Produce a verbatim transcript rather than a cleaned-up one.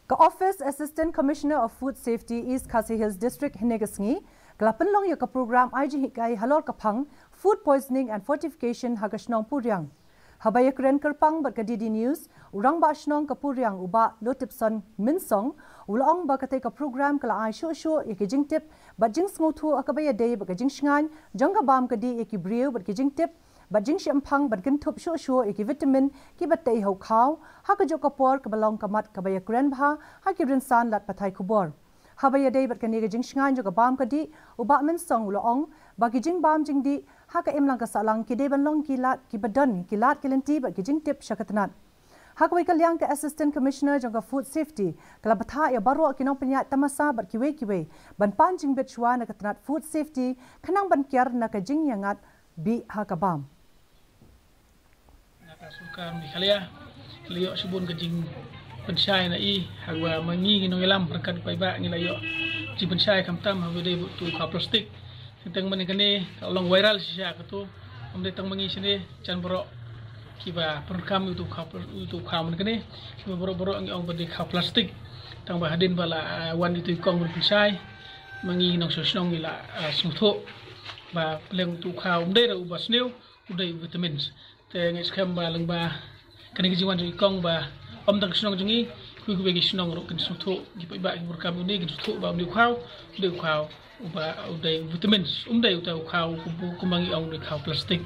Ka Office Assistant Commissioner of Food Safety, East Khasi Hills District, hynne ka sngi ka la pynlong ïa ka program ai jinghikai halor ka phang Food Poisoning and Fortification ha ka shnong Puriang. Haba ïakren kyrpang bad ka D D News, u Rangbah Shnong ka Puriang, u Bah Lotipson Mynsong, u la ong ba katei ka program ka la ai shuh shuh ïa ki jingtip bad jingsngewthuh ha kaba ïadei bad ka jingshngaiñ jong ka bam ka dih ïa ki briew bad ki jingtip bad jingshemphang ban kynthup shuh shuh ïa ki vitamin kiba tei ha u khaw ha kajuh ka por kaba long ka mat kaba ïakren bha ha ki rynsan lad pathai khubor. Haba ïadei bad kane ka jingshngaiñ jong ka bam ka dih, u Bah Mynsong u la ong ba ki jingbam jingdih ha ka imlang ka sahlang ki dei ban long ki lad kiba don ki lad ki lynti bad ki jingtip sha ka tnat. Ha kawei ka liang, ka Assistant Commissioner jong ka Food Safety ka la bthah ïa baroh ki nongpynïaid tamasa bad kiwei kiwei ban pan jingbit shuwa na ka tnat Food Safety khnang ban kiar na ka jingïangat bih ha ka bam. Na ka sorkar Meghalaya la ïoh shibun ka jingpynshai na i, haba ma ngi ngi nongïalam ryngkat paidbah ngi la ïoh jingpynshai khamtam haba dei bad utu u khaw plastik. Teng teng mynne kane ka long viral shisha katu. Ym dei tang ma ngi shane, jan baroh kiba pyndonkam utu u khaw plas-, utu u khaw mynne kane, kiba baroh baroh ngi ong ba dei khaw plastik. Tang ba hadien ba la, ah, wan itu i kong ban pynshai, ma ngi nongshong shnong ngi la, ah, sngewthuh ba pleng utu u khaw ym dei ruh uba sniew, u dei u vitamins. Te ngi skhem ba lyngba kane ka jingwan jong i kong ba ym tang ka shnong jong ngi, kiwei kiwei ki shnong ruh kin sngewthuh, ki paidbah kiba pyndonkam une kin sngewthuh ba ym dei u khaw, u dei u khaw uba u dei u vitamins, ym dei uta u khaw kumba ngi ong u dei khaw plastik.